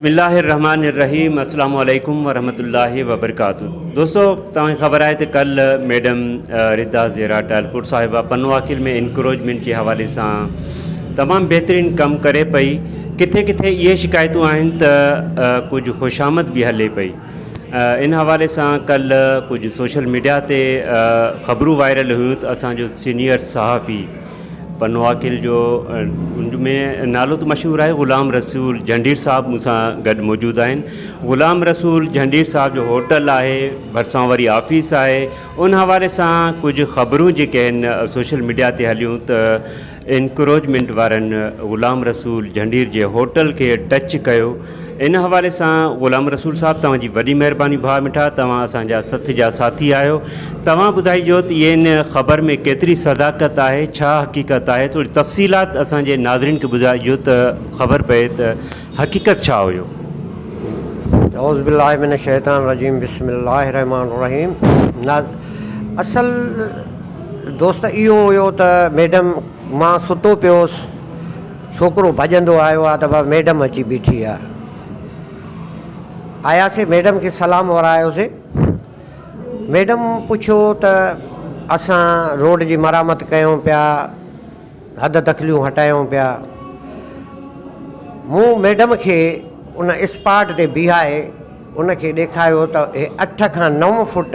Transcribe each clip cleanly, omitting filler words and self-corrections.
بسم الله الرحمن الرحيم السلام عليڪم ورحمة الله وبرڪاته دوستو توهان کي خبر آهي ته ڪل ميڊم ردا زيرا ٽالپور صاحبه پنوعاقل ۾ انڪروچمينٽ جي حوالي سان تمام بهترين ڪم ڪري پئي ڪٿي ڪٿي اهي شڪايتون آهن ته ڪجهه خوشامد به هلي پئي ان حوالي سان ڪل ڪجهه سوشل ميڊيا تي خبرون وائرل هيون ته اسان جو سينيئر صحافي پنوعاقل جو ان ۾ نالو ته مشهور آهي غلام رسول جهنڊير صاحب مون سان گڏ موجود آهن غلام رسول جهنڊير صاحب جو هوٽل آهي ڀرسان وري آفيس آهي ان حوالي سان ڪجهه خبرون جيڪي آهن سوشل ميڊيا تي هليون ته انڪروچمينٽ وارن غلام رسول جهنڊير جي هوٽل کي ٽچ ڪيو ان حوالي سان غلام رسول صاحب توهان جي وڏي مهرباني ڀاء مٺا توهان اسان جا سٿ جا ساٿي آهيو توهان ٻڌائجو ته ان خبر ۾ ڪيتري صداقت آهي ڇا حقيقت آهي ٿوري تفصيلات اسان جي ناظرين کي ٻڌائجو ته خبر پئي ته حقيقت ڇا هيو. اعوذ بالله من الشيطان الرجيم بسم الله الرحمن الرحيم اصل دوست اهو هيو ته ميڊم مان ستو پيو هوس ڇوڪرو ڀڄندو آيو آ ته بابا ميڊم اچي بيٺي آ. آياسي ميڊم کي سلام ورايوسي. ميڊم پڇيو ته اسان روڊ جي مرامت ڪيون پيا، حد دخليون هٽايون پيا. مون ميڊم کي ان اسپاٽ تي بيهائي ان کي ڏيکايو ته هي اٺ کان نو فوٽ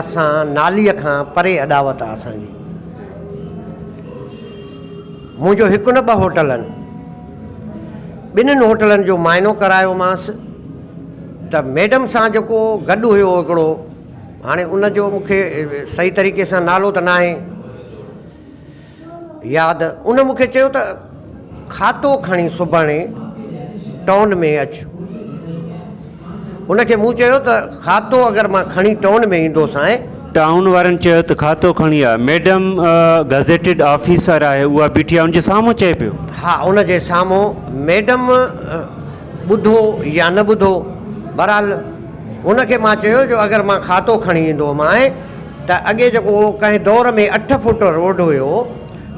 اسان ناليء کان پري اڏاوت آ اسان جي. منهنجو هڪ نه ٻه هوٽلن، ٻنهين هوٽلن جو معائنو ڪرايومانس ته ميڊم سان جيڪو گڏ هيو هڪڙو هاڻي ان جو مون کي صحيح طريقي سان نالو ته ناهي ياد ان مون کي چيو ته کاتو کڻي سڀاڻي ٽائون ۾ اچ. هن کي مون چيو ته کاتو اگر مان کڻي ٽائون ۾ ايندوسانء. ٽائون وارن چيو ته کاتو کڻي آ. ميڊم گزيٽيڊ آفيسر آهي اها بيٺي آهي ان جي سامهون چئي پيو. ها ان جي سامهون. ميڊم ٻڌو يا نه ٻڌو بهرحال هن کي مان چيو جو اگر مان کاتو کڻي ايندومانء ته اڳي جيڪو ڪنهن دور ۾ اٺ فوٽ روڊ هيو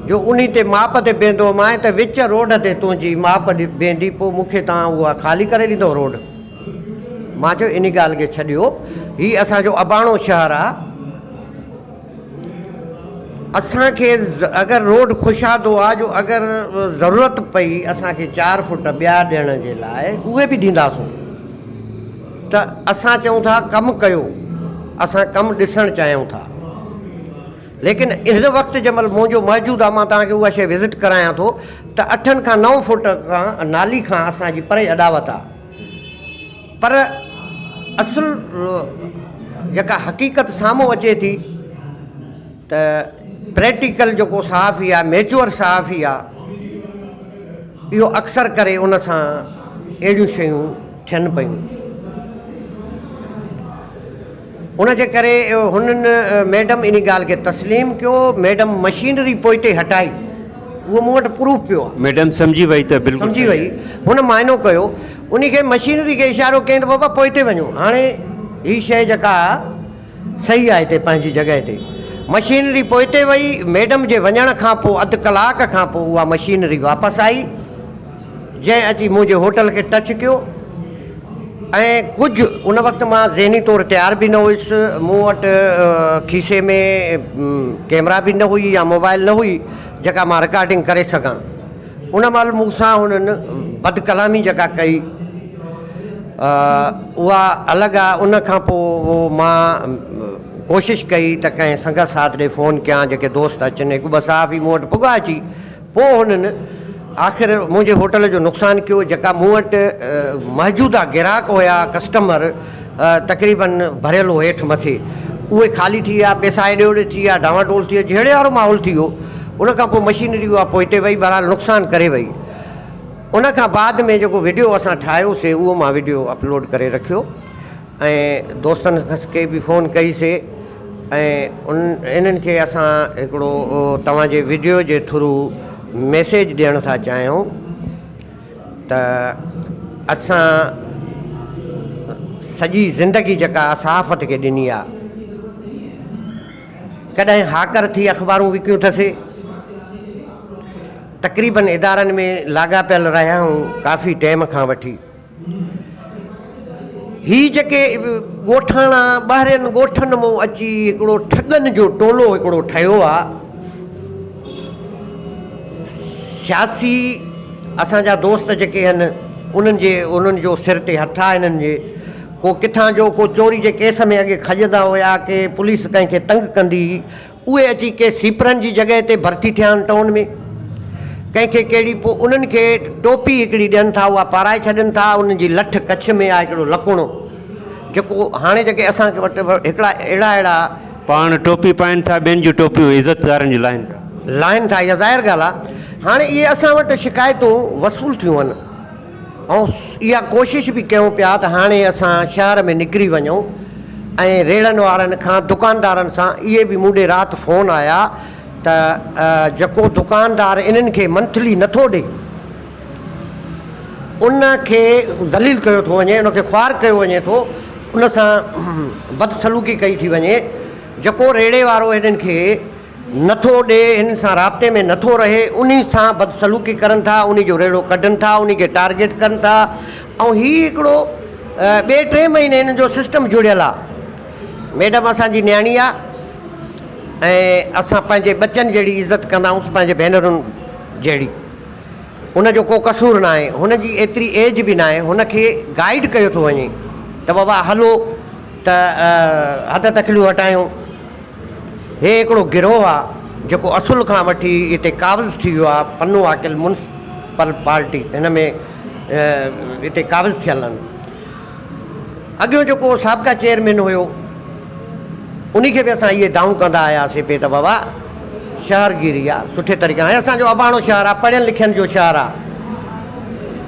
جو انهي تي ماپ تي بيهندومانء ته وچ روڊ تي تنهنجي ماپ بيهندي پوء مون کي توهان اها خالي ڪري ڏيندؤ روڊ. مان چيو انهي ڳالهه کي ڇڏيو، هي اسان جو اباڻو شهر آ، اسان کي اگر روڊ خوشادو آ جو اگر ضرورت پئي اسان کي چار فوٽ ٻيا ڏيڻ جي لاء اهي به ڏينداسون ته اسان چئون ٿا ڪم ڪيو، اسان ڪم ڏسڻ چاهيون ٿا. ليڪن هن وقت جنهن مهل منهنجو موجود آ مان توهان کي اها شيء وزٽ ڪرايان ٿو ته اٺن کان نو فوٽ کان نالي کان اسان جي پري اڏاوت آ پر اصل جيڪا حقيقت سامهون اچي ٿي ته پريڪٽيڪل جيڪو صحافي آ ميچوئر صحافي آ اهو اڪثر ڪري ان سان اهڙيون شيون ٿين پيون. ان جي ڪري هنن ميڊم انهي ڳالهه کي تسليم ڪيو، ميڊم مشينري پوئتي هٽائي، اهو مون وٽ پروف پيو آهي. ميڊم سمجهي وئي ته بلڪل سمجهي وئي، هن معائنو ڪيو، انهي کي مشينري کي اشارو ڪيائين ته بابا پوئتي وڃو، هاڻي هي شيء جيڪا صحيح آهي هتي پنهنجي جڳهه تي. مشينري پوئتي وئي، ميڊم جي وڃڻ کان پوء اڌ ڪلاڪ کان پوء اها مشينري واپس آئي. جنهن اچي منهنجي هوٽل کي ٽچ ڪيو ۽ ڪجهه ان وقت مان ذهني طور تيار به نه هيس، مون وٽ کيسي ۾ ڪئميرا به نه هئي يا موبائل نه هئي جيڪا مان رڪارڊنگ ڪري سگهان. ان مهل مون سان هنن بدڪلامي جيڪا ڪئي اها الڳ آ، ان کان پوء مان ڪوشش ڪئي ته ڪنهن سنگت ساٿ ڏي فون ڪيان جيڪي دوست اچن، هڪ ٻه صحافي مون وٽ پڳا اچي پوء هنن آخر منهنجي هوٽل جو نقصان ڪيو، جيڪا مون وٽ موجوده گراهڪ هيا، ڪسٽمر، تقريباً ڀريل هو هيٺ مٿي، اهي خالي ٿي ويا، پئسا هيڏي هوڏي ٿي ويا، ڊانواڊول ٿي ويو، جهيڙي وارو ماحول ٿي ويو. ان کان پوء مشينري اها پوئتي وئي، بهرحال نقصان ڪري وئي. ان کان بعد ۾ جيڪو وڊيو اسان ٺاهيوسي، اهو مان وڊيو اپلوڊ ڪري رکيو. ۽ دوستن کي به فون ڪئي سي ۽ انهن کي اسان هڪڙو توهان جي وڊيو جي ٿرو ميسيج ڏيڻ ٿا چاهيون ته اسان سڄي زندگي جيڪا صحافت کي ڏني آ ڪڏهن هاڪر ٿي اخبارون وڪيون اٿسي تقريبن ادارن ۾ لاڳاپيل رهيا آهيون ڪافي ٽيم کان وٺي. هي جيڪي ڳوٺاڻا ٻاهرين ڳوٺن مون اچي هڪڙو ٺڳن جو ٽولو هڪڙو ٺهيو آ. سياسي اسان جا دوست جيڪي آهن انهن جي انهن جو سر تي هٿ آ انهن جي ڪو ڪٿان جو ڪو چوري جي ڪيس ۾ اڳي کڄندا هيا ڪي پوليس ڪنهن کي تنگ ڪندي هئي اهي اچي ڪي سيپرن جي جڳهه تي ڀرتي ٿيا آهن ٽائون ۾ ڪنهن کي ڪهڙي پوء انهن کي ٽوپي هڪڙي ڏين ٿا اها پارائي ڇڏين ٿا انهن جي لٺ ڪڇ ۾ آهي هڪڙو لڪڻو جيڪو هاڻي جيڪي اسان وٽ هڪڙا اهڙا اهڙا پاڻ ٽوپي پائين ٿا ٻين جون ٽوپيون عزتدارن جون لاهين ٿا. لاهين ٿا اها ظاهر ڳالهه آهي هاڻي اهي اسان وٽ شڪايتون وصول ٿيون آهن ۽ اها ڪوشش به ڪيون پيا ته هاڻي اسان شهر ۾ نڪري وڃون ۽ ريڙهن وارن کان دڪاندارن سان اهي به مون ڏي رات فون آيا ته جيڪو دڪاندار انهن کي منٿلي نٿو ڏي ان کي ذليل ڪيو ٿو وڃي ان کي خوار ڪيو وڃي ٿو ان سان بدسلوڪي ڪئي ٿي وڃي جيڪو ريڙهي وارو هنن کي نٿو ڏي، هنن سان رابطي ۾ نٿو رهي، انهي سان بدسلوڪي ڪرن ٿا، انهي جو ريڙهو ڪڍن ٿا، انهي کي ٽارگيٽ ڪن ٿا ۽ هي هڪڙو ٻئي ٽئين مهيني هنن جو سسٽم جڙيل آ. ميڊم اسان جي نياڻي آ ۽ اسان پنهنجي ٻچن جهڙي عزت ڪندا آهيونس پنهنجي ڀينرن جهڙي. ان جو ڪو قصور ناهي، هن جي ايتري ايج به ناهي، هن کي گائيڊ ڪيو ٿو وڃي ته بابا هلو ته حد تڪليون هٽايون. هي هڪڙو گروهه آ جيڪو اصل کان وٺي هتي قابض ٿي ويو آ، پنو عاقل ميونسپل پارٽي هن ۾ هتي قابض ٿيل آهن. اڳيون جيڪو سابقه چيئرمين هيو انهي کي به اسان اهي دانهون ڪندا آياسي پي ته بابا شهر گيري آ سٺي طريقي سان هي اسان جو اباڻو شهر آ پڙهيل لکيل جو شهر آ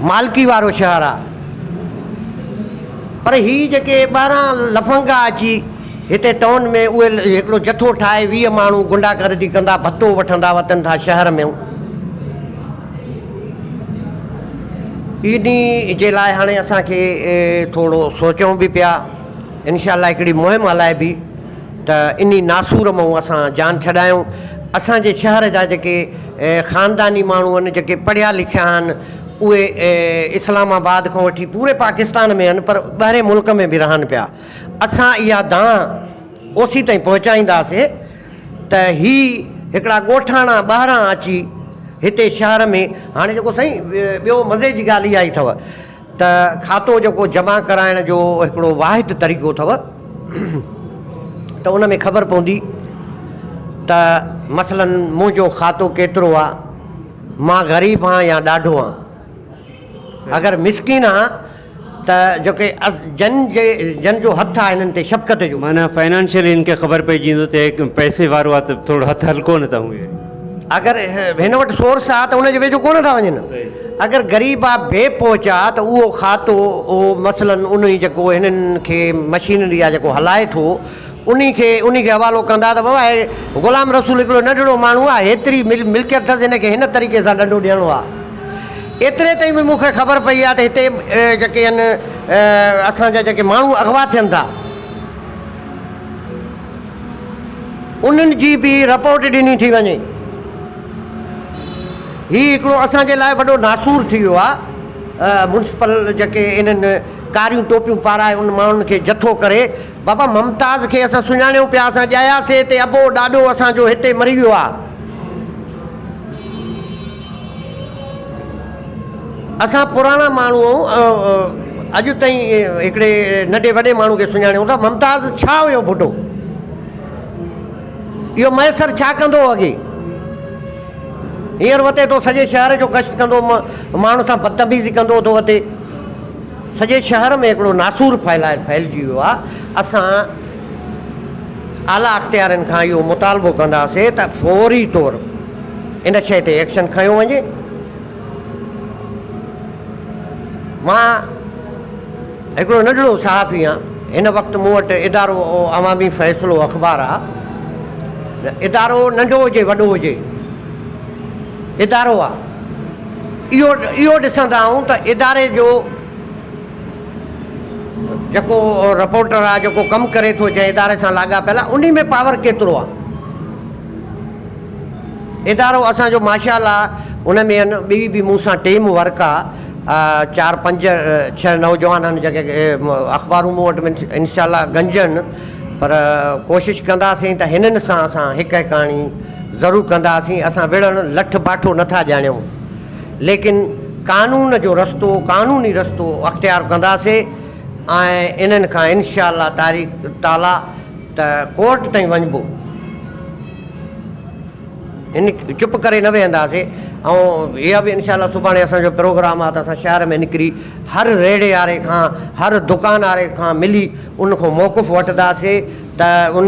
مالڪي وارو شهر آ پر هي جيڪي ٻاهران لفنگا اچي هتي ٽائون ۾ اهي هڪڙو جٿو ٺاهي 20 ماڻهو گنڊا گردي ڪندا ڀتو وٺندا وتن ٿا شهر ۾. انهي جي لاء هاڻي اسان کي ٿورو سوچون به پيا. انشاء الله هڪڙي مهم هلائبي ته انهي ناسور مئون اسان جان ڇڏايون. اسان جي شهر جا جيڪي خانداني ماڻهو آهن جيڪي پڙهيا لکيا آهن اهي اسلام آباد کان وٺي پوري پاڪستان ۾ آهن پر ٻاهرين ملڪ ۾ به رهن پيا. اسان اها دانهن اوسي تائين پهچائينداسين ته هي هڪڙا ڳوٺاڻا ٻاهران اچي هتي شهر ۾ هاڻي جيڪو سائين ٻيو مزي جي ڳالهه اها ئي اٿو ته کاتو جيڪو جمع ڪرائڻ جو هڪڙو واحد طريقو اٿو ته ان ۾ خبر پوندي ته مثلا منهنجو کاتو ڪيترو آ مان غريب آن يا ڏاڍو آن اگر مسڪين آن ته جيڪي جن جي جن جو هٿ آهي انهن تي شفقت جو. معنيٰ فنانشلي هن کي خبر پئجي ويندو ته هي پئسي وارو آهي ته ٿورو هٿ هلڪو نه ٿا هئي. اگر هن وٽ سورس آهي ته ان جي ويجهو ڪونه ٿا وڃن. اگر غريب آهي بي پهچ آهي ته اهو کاتو اهو مثلاً انهي جيڪو هنن کي مشينري آهي جيڪو هلائي ٿو انهي کي انهي کي حوالو ڪندا ته بابا هي غلام رسول هڪڙو ننڍڙو ماڻهو آهي هيتري ملڪيت اٿس هن کي هن طريقي سان ڏنڊو ڏيڻو آهي. ايتري تائين به مون کي خبر پئي آهي ته هتي جيڪي آهن اسان جا جيڪي ماڻهو اغوا ٿين ٿا انهن جي به رپورٽ ڏني ٿي وڃي. هي هڪڙو اسان جي لاء وڏو ناسور ٿي ويو آهي. ميونسپل جيڪي انهن ڪاريون ٽوپيون پارائي ان ماڻهن کي جٿو ڪري بابا ممتاز کي اسان سڃاڻيون پيا اسان ڄاياسي هتي ابو ڏاڏو اسان جو هتي مري ويو آهي. اسان پراڻا ماڻهو اڄ تائين هڪڙي ننڍي وڏي ماڻهو کي سڃاڻيون ٿا ممتاز ڇا هيو ڀٽو اهو ميسر ڇا ڪندو هو اڳي هينئر وتي ٿو سڄي شهر جو گشت ڪندو ماڻهن سان بدتميزي ڪندو ٿو وتي سڄي شهر ۾ هڪڙو ناسور ڦهلائي ڦهلجي ويو آهي اسان اعليٰ اختيارين کان اهو مطالبو ڪنداسين ته فوري طور ان شيء تي ايڪشن کنيو وڃي. مان هڪڙو ننڍڙو صحافي آهيان. هن وقت مون وٽ ادارو عوامي فيصلو اخبار آهي. ادارو ننڍو هجي وڏو هجي ادارو آهي. اهو اهو ڏسندا آهيون ته اداري جو جيڪو رپورٽر آهي جيڪو ڪم ڪري ٿو جنهن اداري سان لاڳاپيل آهي انهي ۾ پاور ڪيترو آهي. ادارو اسان جو ماشاء الله ان ۾ ان ٻي به مون سان ٽيم ورڪ آ چار پنج ڇهه نوجوان آهن جيڪي اخبارون مون وٽ انشاء الله گنج آهن پر ڪوشش ڪنداسين ته هنن سان اسان هڪ هڪاڻي ضرور ڪنداسين اسان وڙهڻ لٺ باٺو نٿا ڄاڻيون ليڪن قانون جو رستو قانوني رستو اختيار ڪنداسين ۽ انهن کان انشاء الله تاريخ تعاليٰ ته ڪورٽ تائين وڃبو. ان چپ ڪري نه ويهنداسين ۽ اها به انشاء الله سڀاڻي اسان جو پروگرام آهي ته اسان شهر ۾ نڪري هر ريڙهي واري کان هر دڪان واري کان ملي ان کان موقف وٺنداسين ته ان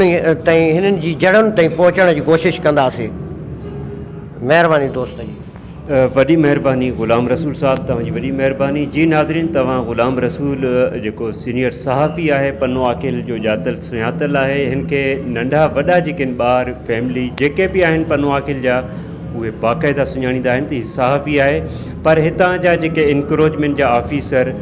تائين هنن جي جڙن تائين پهچڻ جي ڪوشش ڪنداسين مهرباني دوست جي. وڏي مهرباني غلام رسول صاحب توهان جي وڏي مهرباني جي ناظرين توهان غلام رسول جيڪو سينيئر صحافي آهي پنو عاقل جو ڄاتل سڃاتل آهي هن کي ننڍا وڏا جيڪي ٻار فيملي جيڪي به آهن پنو عاقل جا اهي باقاعده سڃاڻيندا آهن ته هي صحافي آهي پر هتان جا جيڪي انڪروچمينٽ جا آفيسر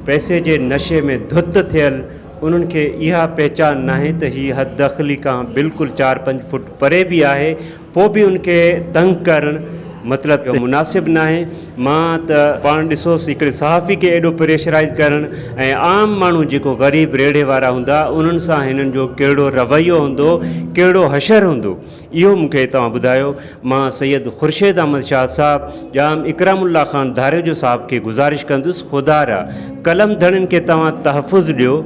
پئسي جي نشي ۾ ڌت ٿيل انهن کي اها پهچان ناهي ته هي حد دخلي کان بلڪل چار پنج فٽ پري به آهي پوء به ان کي تنگ ڪرڻ مطلب ته مناسب ناهي. مان ته پاڻ ڏسوس هڪڙي صحافي کي ايڏو پريشرائيز ڪرڻ ۽ عام ماڻهو جيڪو غريب ريڙهي وارا هوندا انهن سان هنن جو ڪهڙو رويو هوندو ڪهڙو حشر هوندو اهو مون کي توهان ٻڌايو. مان سيد خورشيد احمد شاهه صاحب ڄام اڪرام الله خان ڌاريجو صاحب کي گذارش ڪندس خدارا قلم ڌڻين کي توهان تحفظ ڏيو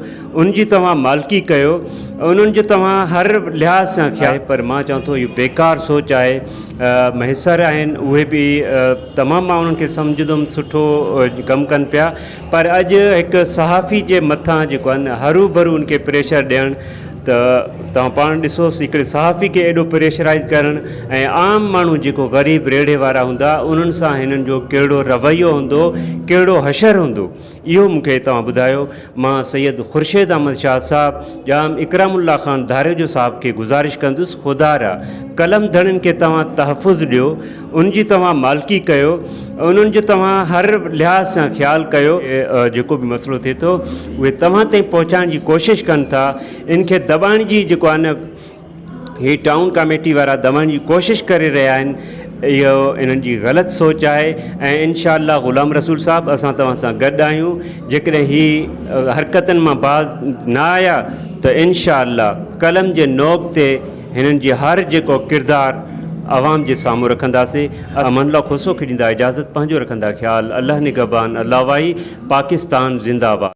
ان جي توهان مالڪي ڪيو انهن جو توهان هر لحاظ سان خيال پر مان چوان ٿو اهو بيڪار سوچ آهي مهيسر آهن اهي به تمام مان انهن کي سمجهندم سٺو ڪم ڪن پيا پر اڄ هڪ صحافي جي مٿان جيڪو آهي نه هرو ڀرو ان کي پريشر ڏيڻ ته توهان پاڻ ڏسوس هڪڙي صحافي کي ايڏو پريشرائز ڪرڻ ۽ عام ماڻهو جيڪو غريب ريڙهي وارا هوندا انهن سان هنن جو ڪهڙو رويو هوندو ڪهڙو حشر هوندو اهو مون کي توهان ٻڌايو. مان سيد خورشيد احمد شاهه صاحب، ڄام اڪرام الله خان ڌاريجو صاحب کي گذارش ڪندس خدارا قلم ڌڻين کي توهان تحفظ ڏيو، ان جي توهان مالڪي ڪيو، انهن جو توهان هر لحاظ سان خيال ڪيو. جيڪو به مسئلو ٿئي ٿو اهي توهان تائين پهچائڻ جي ڪوشش ڪن ٿا، ان کي دٻائڻ جي جيڪو آهي نه هي ٽائون ڪاميٽي وارا دٻائڻ جي ڪوشش ڪري رهيا آهن اهو انهن جي غلط سوچ آهي ۽ انشاء الله غلام رسول صاحب اسان توهان سان گڏ آهيون جيڪڏهن هي حرڪتن مان باز نه آيا ته انشاء الله قلم جي نوڪ تي هنن جي هر جيڪو ڪردار عوام جي سامهون رکنداسين امان الله کوسو کي ڏيندا اجازت پنهنجو رکندا خيال الله نگهبان الله واهي پاڪستان زنده باد.